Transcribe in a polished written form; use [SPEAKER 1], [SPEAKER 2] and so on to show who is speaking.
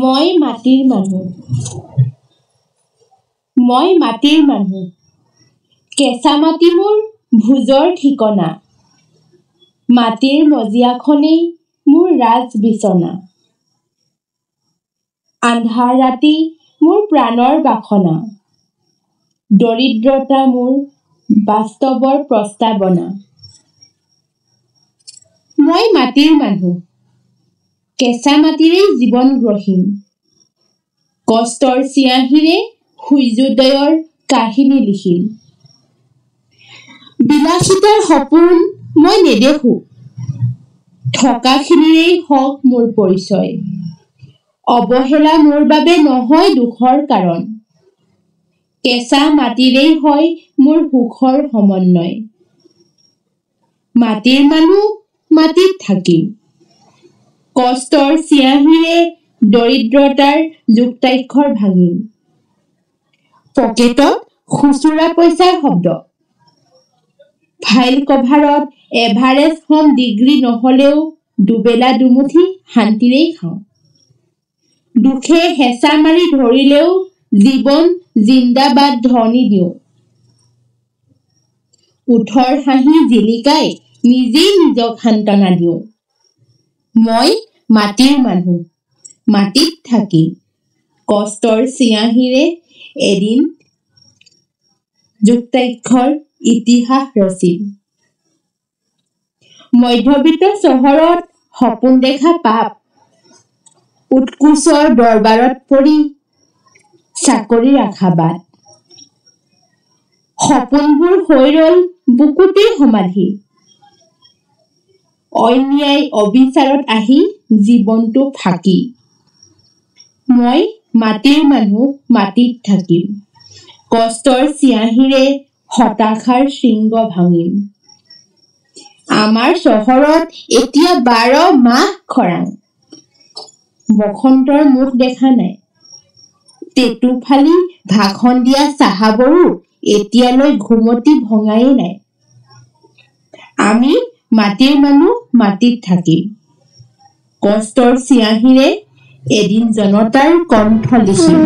[SPEAKER 1] মই মাটিৰ মানুহ, মই মাটিৰ মানুহ। কেঁচা মাটি মোৰ ভোজৰ ঠিকনা, মাটিৰ মজিয়াখনেই মোৰ ৰাজ বিচনা। আন্ধাৰ ৰাতি মোৰ প্ৰাণৰ বাসনা, দৰিদ্ৰতা মোৰ বাস্তৱৰ প্ৰস্তাৱনা। মই মাটিৰ মানুহ, কেঁচা মাটিৰেই জীৱন গঢ়িম। কষ্টৰ চিয়াঁহীৰে সূৰ্যোদয়ৰ কাহিনী লিখিম। বিলাসিতাৰ সপোন মই নেদেখো, থকাখিনিৰেই হওক মোৰ পৰিচয়। অৱহেলা মোৰ বাবে নহয় দুখৰ কাৰণ, কেঁচা মাটিৰেই হয় মোৰ সুখৰ সমন্বয়। মাটিৰ মানুহ, মাটিত থাকিম। কষ্টৰ চিয়াঁহীৰে দৰিদ্ৰতাৰ যুক্তাক্ষৰ ভাঙিম। পকেটত খুচুৰা পইচাৰ শব্দ, ফাইল কভাৰত এভাৰেষ্ট সম ডিগ্ৰী নহলেও দুবেলা দুমুঠি শান্তিৰেই খাওঁ। দুখে হেঁচা মাৰি ধৰিলেও জীৱন জিন্দাবাদ ধ্বনি দিওঁ। ওঁঠৰ হাঁহি জিলিকাই নিজেই নিজক সান্তনা দিওঁ। মই মাটিৰ মানুহ, মাটিত থাকিম। কষ্টৰ চিয়াঁহীৰে এদিন যুক্তাক্ষৰ ইতিহাস ৰচিম। মধ্যবিত্ত চহৰত সপোন দেখা পাপ, উৎকোচৰ দৰবাৰত পৰি চাকৰিৰ আশাবাদ। সপোনবোৰ হৈ ৰল বুকুতেই সমাধি। অন্যায় অবিচাৰত আহি জীৱনটো ফাঁকি। মই মাটিৰ মানুহ, মাটিত থাকিম। কষ্টৰ চিয়াঁহীৰে হতাশাৰ শৃংগ ভাঙিম। আমাৰ চহৰত এতিয়া 12 মাহ খৰাং, বসন্তৰ মুখ দেখা নাই। টেটু ফালি ভাষণ দিয়া চাহাবৰো এতিয়ালৈ ঘুমটি ভঙাই নাই। আমি মাটিৰ মানুহ, মাটিত থাকিম। কষ্টৰ চিয়াঁহীৰে এদিন জনতাৰ কণ্ঠ লিখিম।